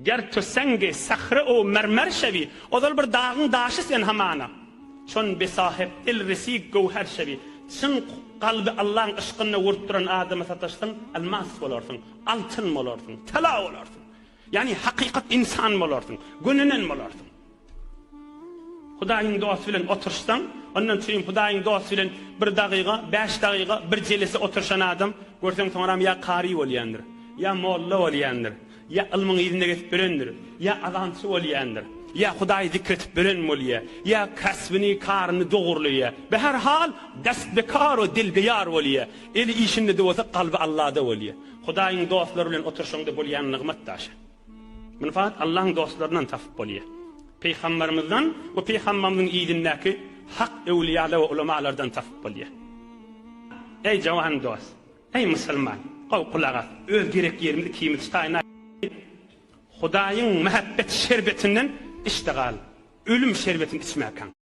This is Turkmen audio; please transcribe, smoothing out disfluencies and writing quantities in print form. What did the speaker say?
Ger tu sengi sahre u mermer şewi, Ozal bir dagyň daşy sen hamana. Çon be sahyp dil resig göwher şewi, Çyn kalby Allaň yşkynda urup duran adama sataşsaň, almas bolarsyň, altyn bolarsyň, tala bolarsyň. Ýagny hakykat ynsan bolarsyň, gönenen bolarsyň. Hudaýyň dosty bilen oturyşsaň, ondan çürim Hudaýyň dosty bilen bir dagyga, bäş dagyga bir jelese oturyşan adam, görseň soňram ýa kary bolýandyr, ýa molla bolýandyr, ýa ylmyň yzynda gezip ýörendir, ýa azançy bolýandyr, ýa Hudaýy zikretip ýören bolýar, ýa kasbyny, karyny dogurlaýar. Be her hal, dest be kar we dil be ýar bolýar. Eli işinde-de bolsa, kalby Allada bolýar. Hudaýyň dostlary bilen oturyşaňda bolýan nygmat daşy. Muny fakat Allahyň dostlaryndan tapyp bolýar. Pygambermizden we pygamberimiziň yzyndaky hak öwlüýalar we ulamalardan tapyp bolýar. Eý jawan dost, eý musulman, gowy gulak as, öz gerek ýerimizi ikimiz taýyn Hudaýyň mähebbet şerbetinden iç-de gal, ölüm şerbetini içmäkäň.